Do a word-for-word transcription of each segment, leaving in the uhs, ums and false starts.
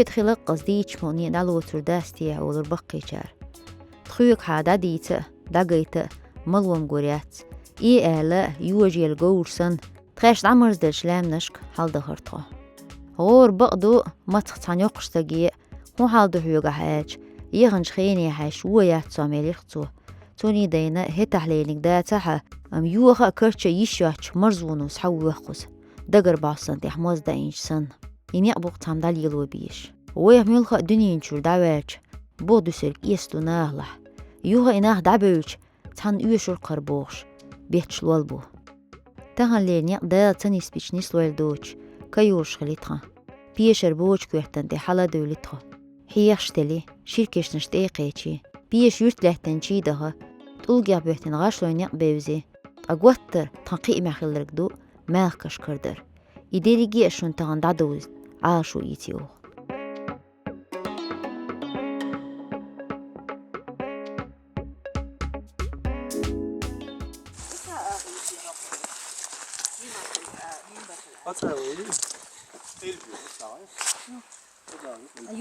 Доьда хилакъ аз дийча муъне дӀалоцур дац техьа олура баккхийчара. Тхоьга хьа дӀадийца а, дӀагайта а малон гур яц. Э аьлла, йожаелла говр санна, тхаьш дӀамарздечу лаьмнашка хьаладахара тхо. ГӀора бакъду, мацах цхьана йоккхачу стаге, хӀун хьал ду хьоьгахь аьлча, яханчу хене хьаьжча вон яц сом, элира цо. Цунна дайна хӀетахь лериниг дацахьа, амма йоха а карча а йиш йоцчу марзоно схьавоьху кхуза. Дагар бахьсан тӀехь моз даийначу санна. И некъ бу-кх цхьамма дӀалело безаш. Вайх муьлхха а дуьнен чуьра дӀаваьлча, бух дуьсург эца ду нахалахь. Юха и нах дӀабевлча, цхьанна оьшура кхара бохуш, бетташ лол бу. Таханлера некъ Дала ца нисбича нислойла доцуш, кайолуш хили тхан. Пешар боцу коьртана тӀе хьала а девли тхо. Хьехаш тели, ширкешнаш тӀе а кхечи, пеша юьрт лаьттинчий даха, тӀулгех боьттина гӀашлойн некъ бевзи, ткъа готтар тхан кхиамехь хилларг ду малхкаш карадар. И дерриге а шуна тахана дӀадовзийта Ӏалашо ийца йоху.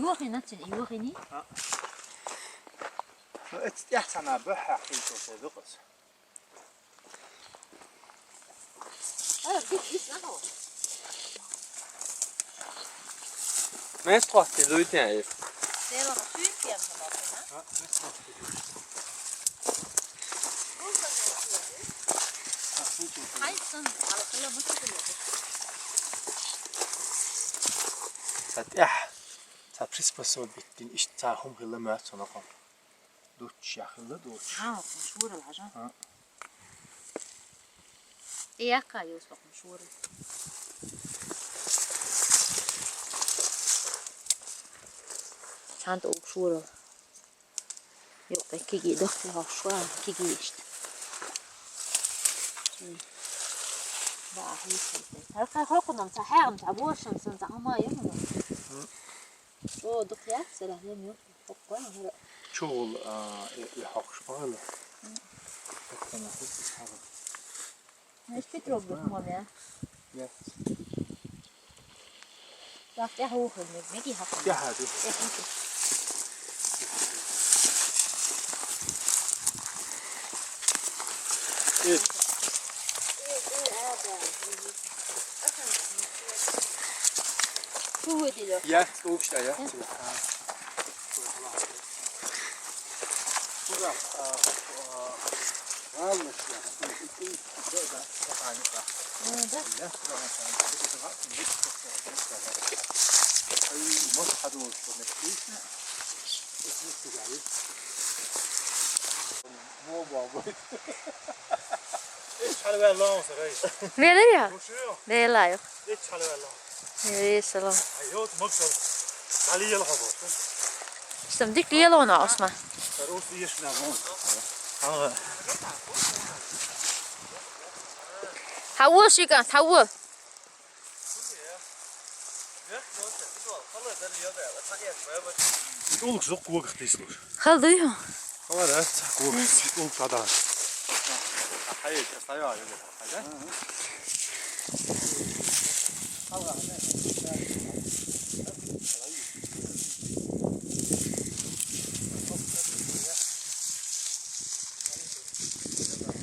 Йохийна цхьана, йохийний? Ну, эцу тӀехь цхьана бухьа хилча, ша дукъаза. Мес тхоттий дуй тян ир? Ца тӀехь, ца приспособить дина, иштта ца хӀума хилла моьтту со накъо. Дутташ яхилла доцуш. Хьан хӀокхунна шорал хьажа? А. И яккха юс хӀокхунна шорал. Цхьаьна тӀулг шорал. Юккъе киги дохки хьокхуш ван, киги иштта. М. Баа хьийса. Хьалха хӀокхунна ца хьегна, ца бошан сан, ца хӀума ю. М. О, дукха яц, сарахь ям ю. Хоккхой хӀара. Чугул, а, и, и хьокхуш бахьала. Хоккхана хӀуттуш хьара. Наш Петров бу хӀума мя. Яц. Вах тӀехь ухур мег, меги хьакхур. ТӀехьа ду. ТӀехьа ду. Э. Шу вуй дило? Я, угшта, я. Ура, а, а, главное, что я, и, и, и, да, да, да, да, да. Ну, да. Я сюда, а, а, а, и, может, подумал, что мы здесь. Велира? Велира. Эй, салам. Стам дик лело на осма. Хьавол шика, хьавол. ЧӀулг зукъ вогах тийслуш. Хала дуй хьо? Хала дац, вогах. ЧӀулг тӀадан.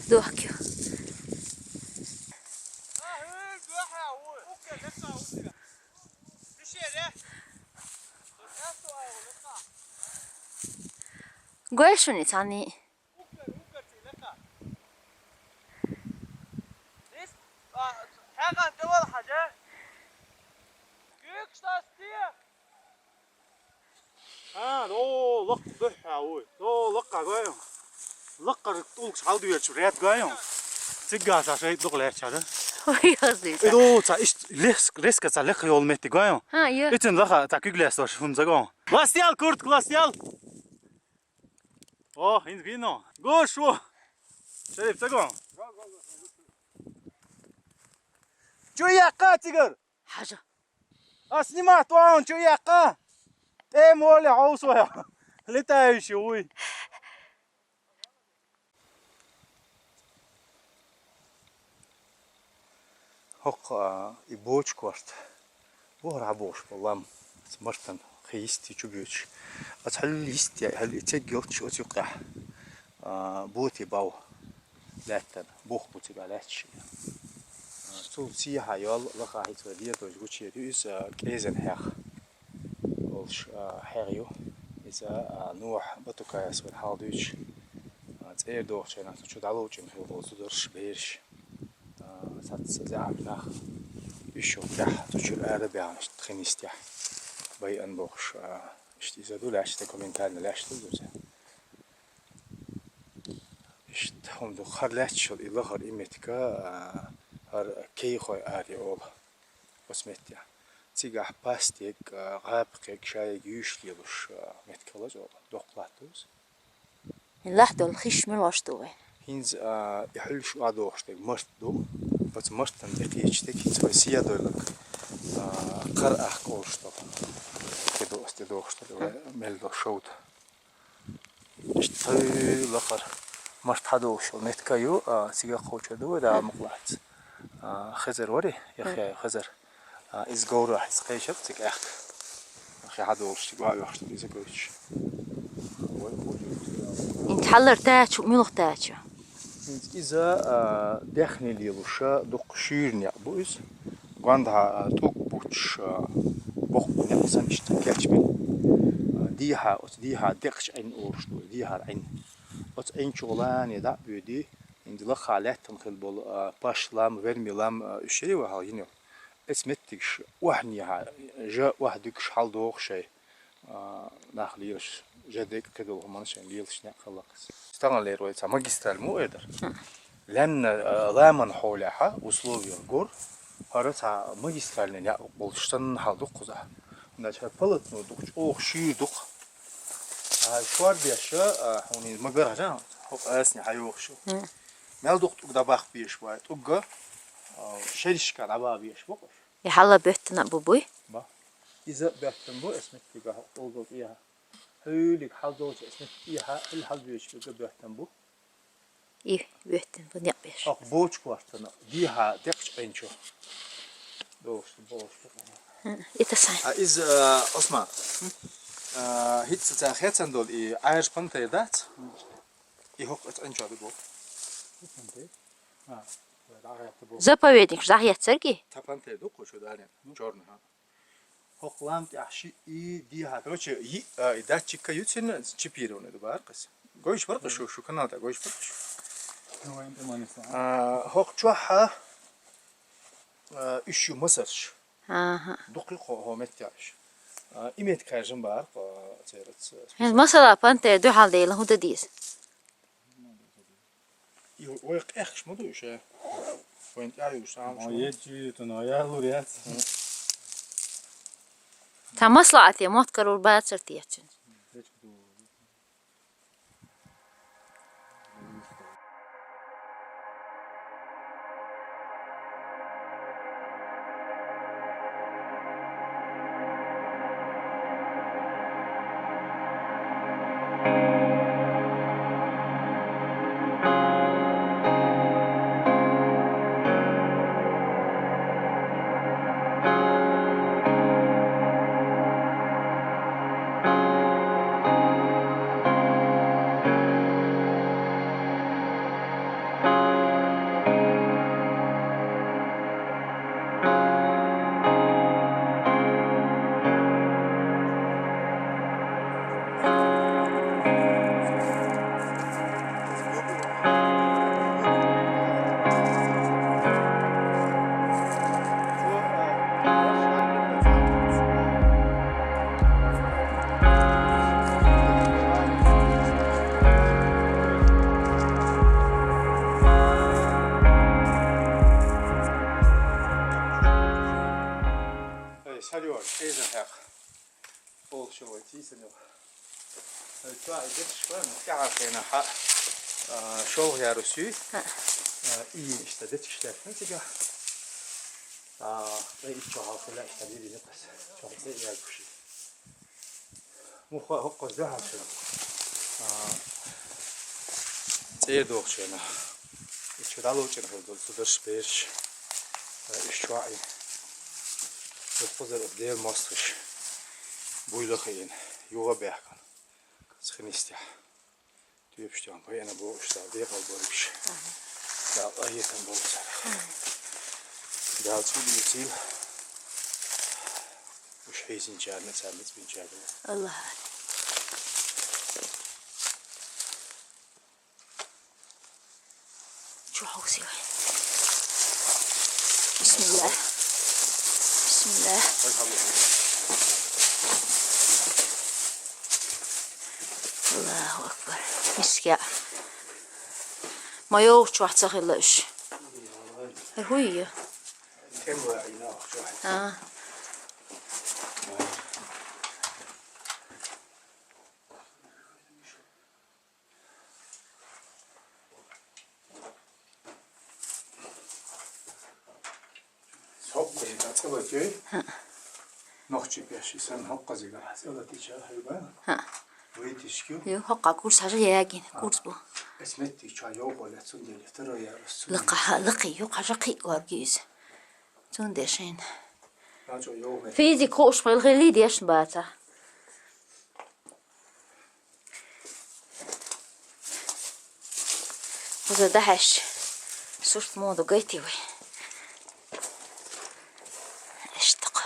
Дохкё. Гой шуни цани. Духьа вуй. До лакха гойо. Лакхар тулкс хьалдуьйчу ряд гойо. Цигга ца шайт дукъ лерча да. Ой, яздыйца. Эдо ца ишт лес реска ца лех йол метти гойо. Ха, я. Итин лаха ца куьг лес дош фун загон. Ластял курт, ластял. О, ин вино. Гошо. Шериф загон. Чё я катигар? Хажа. А снимать вон, чё я ка? Э, моли, аусоя. Летающий, уй. Хок, а, и бочку арт. Бохр абош балам. Смартан хи йисти чубюч. Ацхал йисти, хал ицег гёлч оцюкъя. А, боти бау. Лаьттан, бохбуцига лаьтташ. Цул сиха йол лаха хӀицӀа дедойс гучер ю иза кӀезан хьех. Олш, а, хьех ю. Иза, а, Нухь Батукаевс ван хьал дуьйч. А, цӀер дохчайна цу чу далучӀин хил бо цу дорш берш. А, сац зяхьа нах. Ишо тяхь цу чур ара бяхнаш тхинистяхь. Бай ан бохш, а, ишт иза ду лаьш документально лаьш ду зузе. Ишт хӀума ду хар лаьтташал и лахар и метка, а, хӀар кейхой ари ола. Оцу меттехь. Цигахь пастег, а, гӀапакхег, шаег юьйш лелуш, а, метка лазо, доккха латтуз. Лахь долу хиш мила ваш ду вай? ХӀинца, а, и хьуьлш а дохуш дерг март ду. Оцу мартан тӀекхечу дерг хӀинца вай сиядойлаг, а, кхар ахка олуш долу. Кхидо ас тӀе дохуш долу, вай мел долу шовда. Иштта лахара март хьадолуш йолу метка ю, а, цига кхочур ду вай, да, мукъалац. А, Хезар вари, яхъяй Хезар. А, иза говрахь иза кхечира цига аьхка. Ахи хьадолуш цига ваьӀвехаш ду иза гойтуш. Ин тхьаллар тачу, муьлха тачу? ХӀинца иза, а, дехне лелуша дукха шуьйра некъ бу иза. Гондахьа, а, тӀуг буч, а, боккха некъ санна иштта кечбина. А, дехьа, оцу дехьа декъачу Ӏин олуш ду, дехьара Ӏин. Оцу Ӏин чу лани дӀа а буьди, хӀинца лакха лаьттан хила болу, а, паш лам, верми лам, а, уьш шари вахьал йина йолу. Эц меттигаш охьанехьа, жа охьадуьгуш хьал доху шай. А, нах лелаш, жа декъа кхидолу хӀуманаш шайн лелаш некъ хилла кхуза. Стагана лер вай цхьа магистраль мо эдар? Лаьмна, а, ламан хьолехьа условия гур, хӀара цхьа магистральный некъ болуш санна хьал ду кхузахь. Значит, хӀара полотно дукха, чӀогӀа шуьйра дукха. А, шор беша, а, хьуна магар хьажа, хӀокху асне хьайохуш ю. Мел дукха тӀуг дӀабахка беш бай, тӀугга, а, шеришка дӀабаха беш бу. И хьалла боьттина а бу буй? Ба. Иза боьттина бу, эс меттига хьо тӀулгал тӀехьа. Хьуьлиг хьал долчу эс меттига тӀехьа, хьуьл хьал боьчу тӀулга боьттина бу. И боьттина бу некъ беш. Хьо бочу кортана, дехьа декъачу Ӏинчу. Бохуш, бохуш. Хм, ита сайн. А иза, а, Осман. А, хӀинца ца хецан долу и Ӏаьржа пантер дац? И хӀокху эца Ӏинчу ду боху. Заповедник, жахь яццарги? Та пантер ду кху шу далин. Чёрный, ха. ХӀокху лам тӀехь ши и дехьа. Короче, и, а, и датчик ка ю цуьнан чипированный ду бара кхас. Гойш бара кху шу, шу канал тӀе гойш бара кху шу. А, хӀокху чохьа, а, уьш ю масарш. Аха. Дуккхи кхо хӀо меттехь уьш. А, и метка хаьржина бара кху церан ц-, хӀинца масала пантер дуьхьал дела хӀун дан деза? И вай къехкаш ма ду уьш, а? Вайн тӀаьхьа юуш, а, уьш ма ду. Ма ечу ю, ту но ял лур яц. Мгм. Цхьа маслаӀате мотт карор бацар те цуьнца. Сийсанил. Ай, чоа, и дечка, ну, тяхар хена ха. А, шолгӀа ярус ю. ХӀаа. А, и иштта дечка штатна цига. А, и чоа халхила иштта бири не пас. Чоа, и я гуши. Муха хокко дяхача. А, цӀер дохчена. И чудалучен хурдул сударш берш. А, иш чоа и. Хозар дер мостыш. Буйлахин. Юга бяхкан. Схинистя. Тюбштян, паяна бо, что векал борщ. Да, а я там борщ. Да, цули цил. Уж хейсин чарна, царна цбин чарна. Аллах. Чё хауси вай? Бисмиллах. Бисмиллах. Аллаху акбар. Миска. Ма йоу, чё хацахилла уж. Ай, хуй. А. Хоккъазига цӀалатей. Нохчи пеши сан хоккъазига цӀалати ча хайба. Ха. Витишки. Ю, хоккъа курс хажа ягин, курс бу. Эсметти ча йоу голя цун деле, второй ярус цун. Лыка, ха, лыки, ю, хажа ки варгиз. Цун дешин. Начо йоу ме. Физик хош мел хели дешн баца. Уза дахьаш сурт моду гайтивы. Эштак.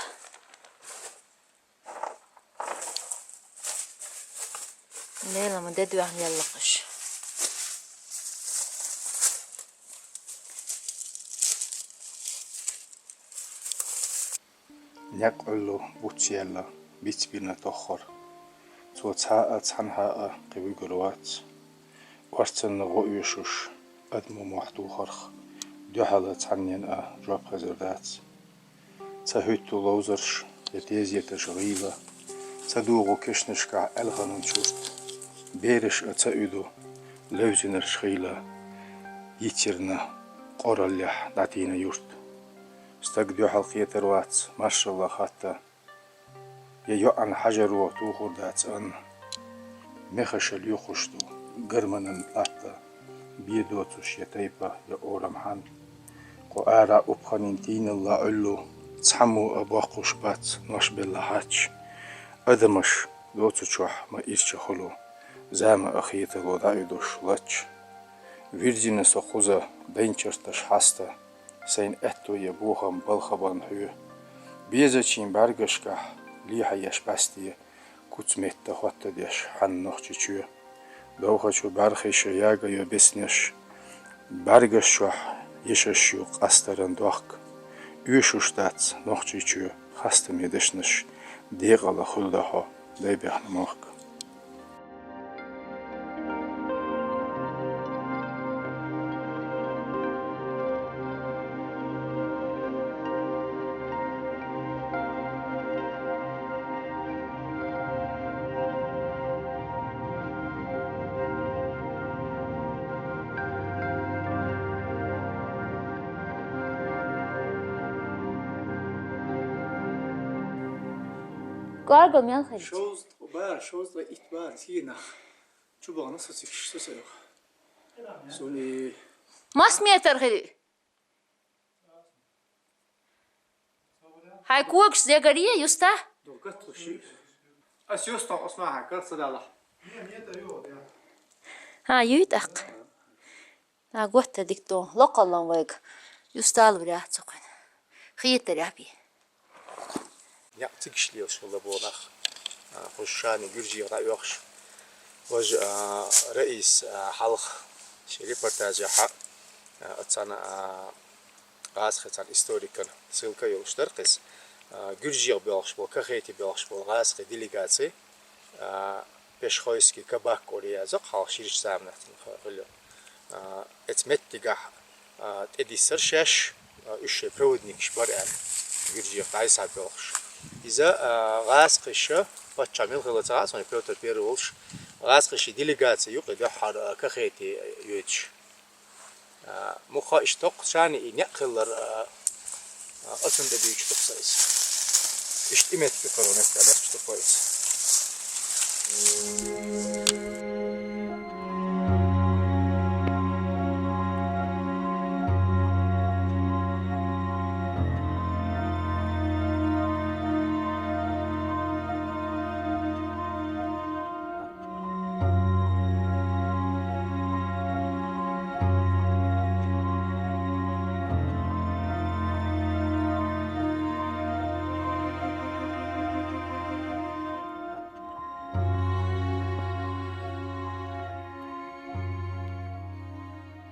Лелама дедуян яллакыш. Някъ Ӏуллу буц яьлла, бицбина тоххар. Цо цхьа а, цхьанхьа а кхы вуьгур вац. Орцанна гӀо оьшуш, адамо мохь тухарх, дуьхьала цхьаннен а жоп хезар дац. Ца хӀуьтту ловзарш я тезеташ гӀийла, ца дугӀу кешнашкахь аьлханан чурт. Бераш а ца уьду, левзинарш хийла, йицирна къораллехь дӀатийна юрт. Стаг дуьхьал кхетар вац, маршалла хатта. Я йоӀан хьажаро тухур дац ан. Мехаша лоьхуш ду гарманан латта. Бе доцуш я тайпа, я орам хьан. Кху ара упханин тийналла Ӏуллу, цхьаммо а боккхуш бац, нош белла хьач. Адамаш доцучохь ма ирча хуьлу, зама а хетало дӀаоьдуш лач. Вирзина со кхуза дайнчарташ хьаста, сайна аьтту я бохам балхабан хьоь. Безачийн бӀаьргашкахь лехьа еш бӀаьсте, куц метта хоттадеш хьан нохчи чоь. Довхачу бӀаьрхиша ягайо беснеш, бӀаьргаш чохь ешаш ю къастаран дохк. Оьшуш дац нохчи чоь хастаме дешнаш, декъала хуьлда хьо, дай бехна мохк. Гаргал мел хилча. Шовзткъа бӀаьра, шовзткъа итт бӀаьра сийна. Чу бахана со цикиш, со сайох. Суни. Мас метр хили. Хьай когаш зегарий, юста? Дургат луши. Ас юста осма хьакар садала. Ха, юй тӀаккха. А, готта дикто, локаллан вайга. Юстал вряд цукъин. Хетаряхь би. Някъ цигиш лелаш хилла бо нах. А, хӀуш шани гуьржий гӀа оьхуш. Вож, а, Раис, а, хьалха ши репортажа хьа, а, ацана, а, гӀазхи цан историкан ссылка йолуш дара кхиз. А, гуьржий гӀа боьлхуш бо, кахети боьлхуш бо гӀазхи делегаци. А, Пешхойский кабак кӀури яза, хьалха ширачу заманахь цунах хилла. А, эца меттигахь, а, тӀедиссар шаьш, а, уьш шайн проводникаш бара аьлла, гуьржех дӀай схьабоьлхуш. Иза, а, гӀазкхаша, паччахь мел хилла ца хаьа суна, Пётр Первый волуш, гӀазкхаша делегаци юкъа дуьххьара, а, Кахете йоьдуш. А, муха иштта токхучарна и некъ хилар, а, а, оцун тӀе дуьйцуш ду-кх сан иза. Иштта и меттиг ю кхара, меттиг аьлча ду-кх иза.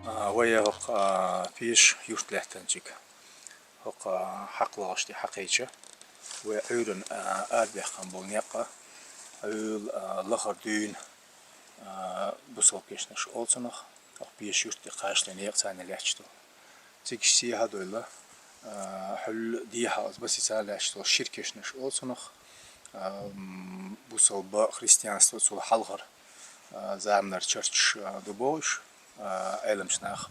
А, вай хӀокху, а, Пеша юрт лаьттанчиг. ХӀокху хьакхлагӀаш тӀе хьакхайча, вай Ӏуьйранна, а, арабаьккхина болу некъ, Ӏуьйла, а, лахара дуьйна, а, бусалба кешнаш олу цунах, хӀокху Пеша юрт тӀе кхачале некъ царна лаьтташ ду. Цига сехьа а довлла, а, хьуьлла дехьа оцу басица лаьтташ долу шира кешнаш олу цунах, а, м, бусалба, христианство цул хьалхара, а, заманара чарташ, а, ду бохуш, а, Ӏеламчу наха,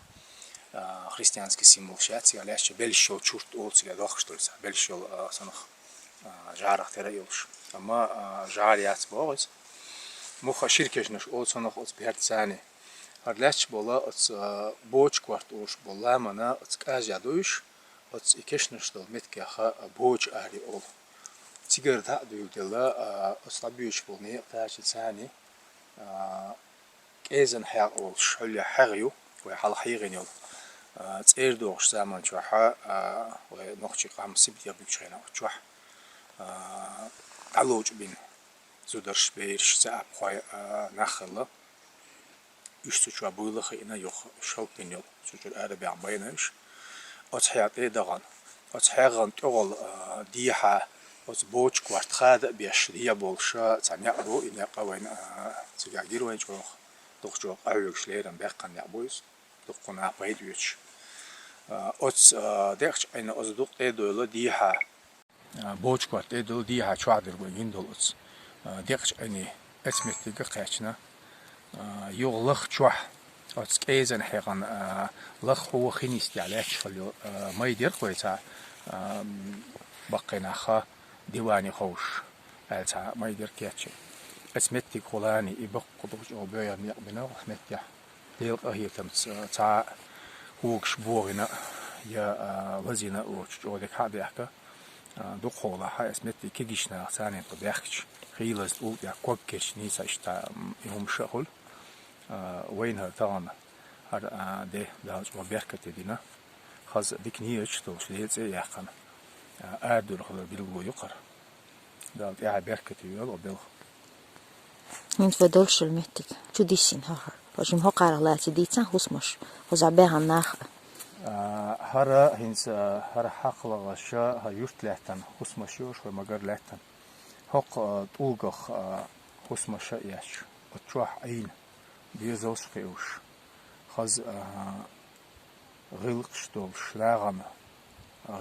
а, христианский символ шаьц, цигахь лаьтташ белш йолу чурт олу цигахь дохкуш долу цхьа белш йолу, а, санах, а, жӀарах тера а йолуш. Амма, а, жӀар яц боху иза. Муха шира кешнаш олу санах оцу бертаца. ХӀара лаьтташ болу оцу, а, Боча-Корта олуш болу ламана оцу кӀазехь ду уьш, оцу и кешнаш долу меттигех, а, Боча-Ари олу. Цигара дӀа а дуьйладелла, а, оцу дӀабоьдуш болу некъа тача царна, а, КӀезан хьегӀ олуш, хьуьллехь хьегӀ ю, вай хьалха хьегӀина йолу. А, цӀера догӀучу заман чохь, а, вай нохчийн къам Сибрех буьгучу хенахь оцу чохь, а, дӀалочу бина зударш, бераш, цаьрхой, а, нах хилла. Уьш цу чохь буйла а хиъна, юха уьш хӀаллакбина йолу, цу чуьра арабаьхна байна уьш. Оцу хьегӀа тӀе а дахана, оцу хьегӀан тӀехула, а, дехьа, оцу Боча-Корта хада а беш, дехьа болуш, а, цхьа некъ бу, и некъ а вайна, а, цигахь гира вайна чӀогӀа, дукха чӀогӀа къахьоьгуш лерам баьккхина некъ бу иза, дуккха наха пайда оьцуш. А, оцу, а, декъачу Ӏийна оцу дукъ тӀе а дойла дехьа, а, Боча-Корта тӀе а долу дехьа чохь дерг вай гина долу оцу, а, декъачу Ӏийна оцу меттиге кхаьчна. А, юха лаха чохь, оцу КӀезан хьегӀан, а, лаха хӀу хин йистехь лаьтташ хилла йолу, а, майда яра-кх вай цхьа, а, м, баккхий наха диване ховшуш, аьлла цхьа майда яра кечйина. Оцу меттигехула и баккха дукха чӀогӀа боьхна некъ бина оцу меттехь. Делан къахетамца цхьа а когаш богӀина я, а, лазийна а воцуш чӀогӀа дика хьа а баьхка. А, дукхахьолахь оцу меттиге кегийчу наха царна тӀе баьхкича, хийлаза тӀулг тӀехь ког керча нийса иштта, м, и хӀума ша а хуьлу. А, вайна хӀара тахана, хӀара, а, де Дала чӀогӀа беркате дина. Хаза дика нийяташ долуш, Делан цӀе а яьккхина, а, арадуьйла хилар билгало ю-кх хӀара. Дала тӀаьхьа беркате йойла оцу белхан. ХӀинца вай долуш йолу меттиг чу диссина хӀара. Хьо жима хӀокхарах лаьцна дийцахьа хӀусамаш, хӀокхузахь баьхна нах а. А, хӀара хӀинца, хӀара хьакхлагӀаша, хӀара юрт лаьттина хӀусамаш йолуш, вай магар лаьттина. ХӀокху, а, тӀулгах, а, хӀусамаш а еш, оцу чохь Ӏийна, доьзалш а кхиош, хаза, а, гӀиллакхаш долуш, нахана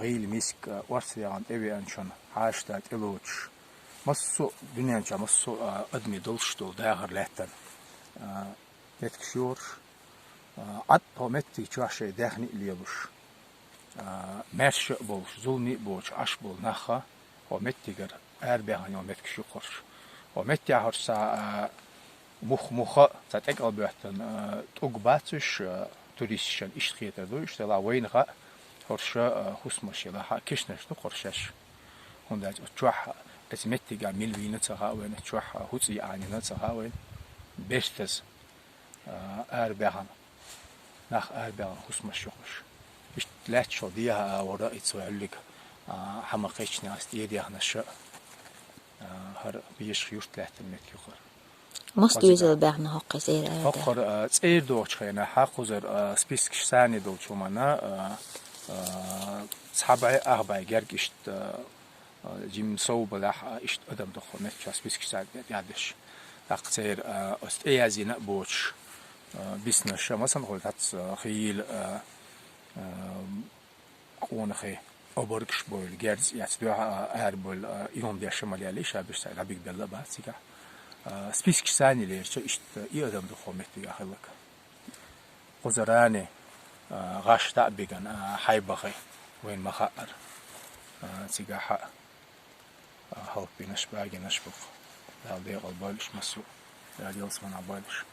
гӀийла миска, орца ваьхна тӀевеанчунна хьаста тӀелоцуш, массо а дуьнен чохь, массо а адамийн долуш долу дахар лаьттина, а, меттигаш йолуш, а, Ӏад хӀокху меттиг чохь шайн даьхни а лелош, а, маьрша а болуш, зуламе а боцуш Ӏаш болу нах а хӀокху меттигара арабаьхна йолу меттигаш ю-кх хӀорш. ХӀокху меттехь хӀорш цхьа, а, мух-муха, цхьа тӀекӀел боьттина, а, тӀулг бац уьш, а, туристашна иштта хетар ду, иштта делахь вайна хаьа, хӀорш, а, хӀусамаш елахь а, кешнаш ду-кх хӀорш шаьш. ХӀунда аьлча оцу чохь, оцу меттигехь мила вийна ца хаьа вайна, оцу чохь, а, хӀу цӀий Ӏанийна ца хаьа вайна. Бертаза, а, арабаьхна, нах арабаьхна хӀусамаш ю-кх уьш. Иштта лаьтташ йолу дехьа агӀор а, и цу хьуьллиг, а, хьа ма кхеччинехь, аса тӀедехнарш а, а, хӀара Пешах юрт лаьттина меттиг ю-кх хӀара. Мас доьзал баьхна хӀокхузахь цӀера аьлла? ХӀокху хӀара, а, цӀера догӀучу хенахь, хӀокхузара, а, спискаш санна долчу хӀуманна, а, а, цхьа бӀе, ах бӀе герга иштта, а, а, жимма сов балахь, а, иштта адам ду-кх хӀокху меттигехь спискаш санна тӀе-, тӀедеш. ТӀаккха церан, а, оцу тӀеязйина а боцуш, а, биснарш а, масала хуьлу хӀацца, а, хийла, а, а, къонахий, обаргаш бойла, герз эцна дуьхьа, а, ара бойла, а, ийман деш ма лелий, ша беш цхьа дӀабига белла бац цигахь. А, спискаш санна лерча, иштта и адам дукха моттиг а хиллак. Кхузарани, а, гӀаш дӀа а биган, а, хьайбахи, вайн ма хаъара. А, цигахь а, а, хьалпинаш, багинаш бу-кх. Дала декъал бойла уьш массо а. Дала ялсаманехь бойла уьш.